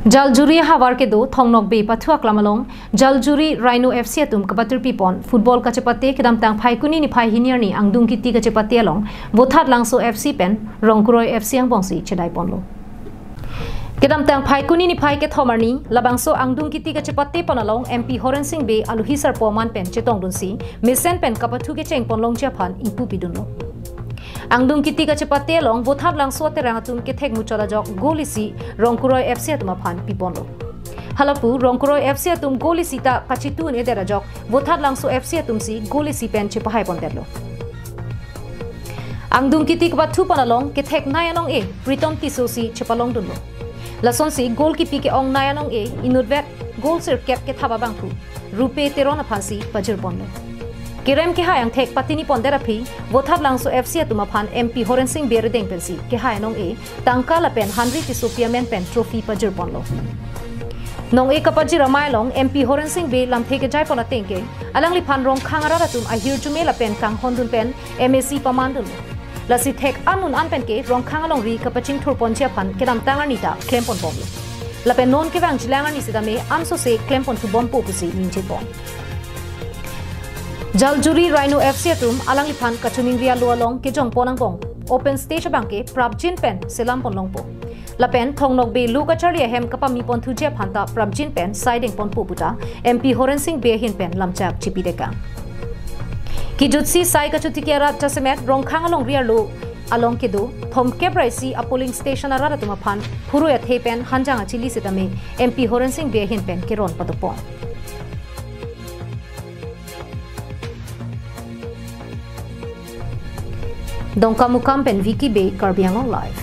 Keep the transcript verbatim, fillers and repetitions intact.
Jaljuri havar kedo Thong Nokbe pathu aklam along Jaljuri Rhino F C atum kapatirpi pon football kachepate kedamtang Phaikuni niphai hini arni angdung kiti kachepate along Vothatlangso F C pen Rongkroi F C angbongsi chedai ponlo. Kedamtang Phaikuni niphai kethom arni labangso angdung kiti kachepate pon along M P Horen Sing Bey aluhi sarpo aman pen chetongdunsi mesen pen kapathu kecheng ponlongji aphan ingpu pidunlo. Angdung kiti kachepate along Vothatlangso aterang atum kethek muchot ajok goal isi Rongkroi F C atum aphan piponlo. Halapu Rongkroi F C atum goal isi ta kachitu un-edet ajok Vothatlangso F C atumsi goal isi pen chepahai pondetlo. Angdung kiti kapathu pon along kethek nai anong-e Pritom Tisso si chepalongdunlo. Lasonsi goal kipi ke-ong nai anong-e inutvet goal sirkep kethap abangphu Rupe Teron aphansi pajir ponlo. Kerem kehai angthek patini pondet aphi Vothatlangso F C atum aphan M P Horen Sing Bey arideng pensi kehai anong-e tangka lapen Henry Tissopi amen pen trophy pajir ponlo. Nong-e kapajir amei along M P Horen Sing Bey lamthe kejai pon ateng ke alangliphan Rongkhang arat atum ahirjume lapen kanghondun pen M A C pamandunlo. Lasi thek an un-an pen ke Rongkhang alongri kapachingthur ponji aphan kedamtang arni ta klem ponbomlo. Lapen non kevang jilang arni sitame ansose klem ponthu bompo pusi ningje pon. Jaljuri Rhino F C atum alangliphan kachiningri alo along kejong pon angbong open stage abang ke prapjin pen selam ponlongpo. Lapen Thong Nokbe lo kacharli ahem kapami ponthuji aphan ta prapjin pen sai deng ponpo puta M P Horen Sing Bey ahin pen lamchak chipidekang. Kijutsi sai kachotiki arat jasemet Rongkhang alongri arlo along kedo thomkep ra isi a-polling station arat atum aphan huroi athe pen hanjang achili sitame M P Horen Sing Bey ahin pen keron padopon. Dongkamukam pen Vicky Bey, Karbi Anglong Live.